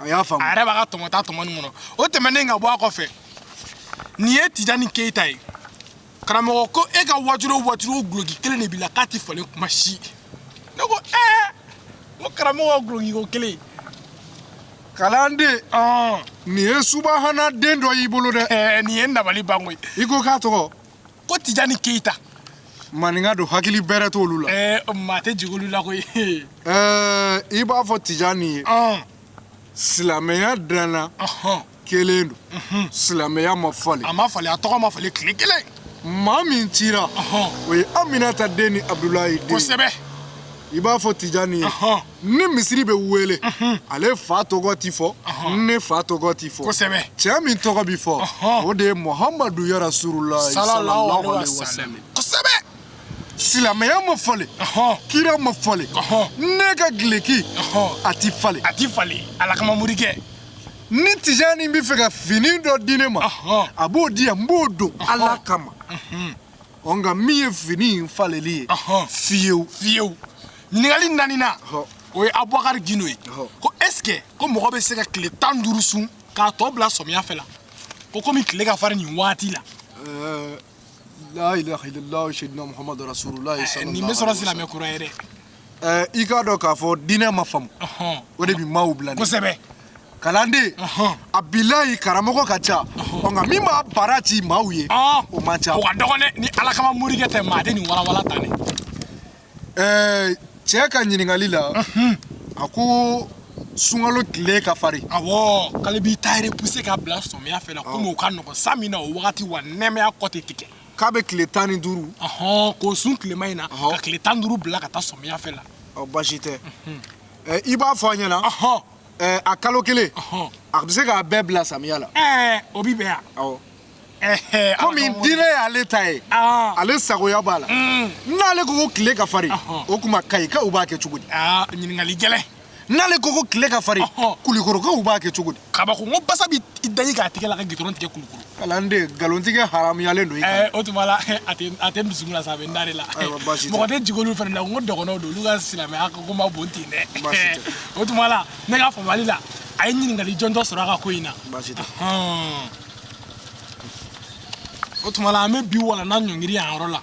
A y'a faamu. A yɛrɛ b'a ka tɔmɔta tɔmɔ nin kɔnɔ. O tɛmɛnen ka bɔ a kɔfɛ, nin ye Tijani Keyita ye. Karamɔgɔ ko e ka waati o waati, o guloki kelen de b'i la, k'a ti falen kuma si. Ne ko ɛɛ, n ko karamɔgɔ, guloki ko kelen. Kalanden, nin ye subahana den dɔ y'i bolo dɛ. Ɛɛ, nin ye n dabali ban koyi. I ko k'a tɔgɔ? Ko Tijani Keyita. Maninka don, hakili bɛrɛ t'olu la. Ɛɛ, maa tɛ jigin olu la koyi. Ɛɛ, i b'a fɔ Tijani ye, silamɛya danna kelen don, silamɛya ma falen. A ma falen, a tɔgɔ ma falen tile kelen. Maa min cira, o ye Aminata den ni Abudulayi den. I b'a fɔ Tijani ye, ni misiri bɛ wele, ale fa tɔgɔ ti fɔ, ne fa tɔgɔ ti fɔ. Cɛ min tɔgɔ bi fɔ, o de ye Muhamadu ya Rasululayi sallallahu alaihi wasallam. Silamɛya ma falen, kira ma falen. Ne ka gileki, a ti falen. A ti falen, Ala kama morikɛ. Ni Tijani bɛ fɛ ka fini dɔ di ne ma, a b'o di yan, n b'o don Ala kama. Ɔ, nka min ye fini in falenli ye, fiyewu. Fiyewu. Ɲininkali naaninan, o ye Abubakari Gindo ye. Ko est ce que ko mɔgɔ bɛ se ka tile 15 sun k'a tɔ bila sɔmiya fɛ la, ko komi tile ka farin nin waati la? La ilaha illallah, sayyidina Muhammadu rasulullah. Nin bɛ sɔrɔ silamɛ kura ye dɛ. I k'a dɔn k'a fɔ diinɛ ma faamu, o de bi maaw bila nin. Kalanden, a bilayi, karamɔgɔ ka ca, ɔ, nka min b'a bara ci maaw ye, o man ca. O ka dɔgɔn dɛ. Ni Ala kama morikɛ tɛ, maa tɛ nin walawala tan dɛ. Cɛ ka ɲininkali la, a ko sunkalo tile ka farin. Awɔ, k'ale b'i ta repousser k'a bila sɔmiya fɛ la, komi o ka nɔgɔn san min na o wagati wa nɛɛmaya kɔ tɛ tigɛ. K'a bɛ tile 15. K'o sun tilema in na, ka tile 15 bila ka taa sɔmiya fɛ la. Ɔ, baasi tɛ. I b'a fɔ a ɲɛna, a kalo kelen, a bɛ se k'a bɛɛ bila samiya la. Ɛɛ, o bi bɛn yan. Awɔ, komi diinɛ y'ale ta ye, ale sagoya b'a la. N'ale ko ko tile ka farin, o tuma Kayikaw b'a kɛ cogo di? Ɲininkali gɛlɛn. N'ale ko ko tile ka farin, Kulikɔrɔkaw b'a kɛ cogo di? Kabako, n ko basa bi i daji k'a tigɛ la ka gitɔrɔn tigɛ Kulukɔrɔ. Kalanden, nkalontigɛ haramuyalen don i kan. O tuma la, a tɛ n dusukun na sa, a bɛ n da de la. Ayiwa, baasi tɛ. Mɔgɔ tɛ jigin olu fana la, n ko dɔgɔnɔw don, olu ka silamɛya ko ma bon ten dɛ. Baasi tɛ. O tuma la, ne ka faamuyali la, a ye ɲininkali jɔnjɔn sɔrɔ a ka ko in na. Baasi tɛ. O tuma la, an bɛ bi walanda ɲɔngiri yan yɔrɔ la.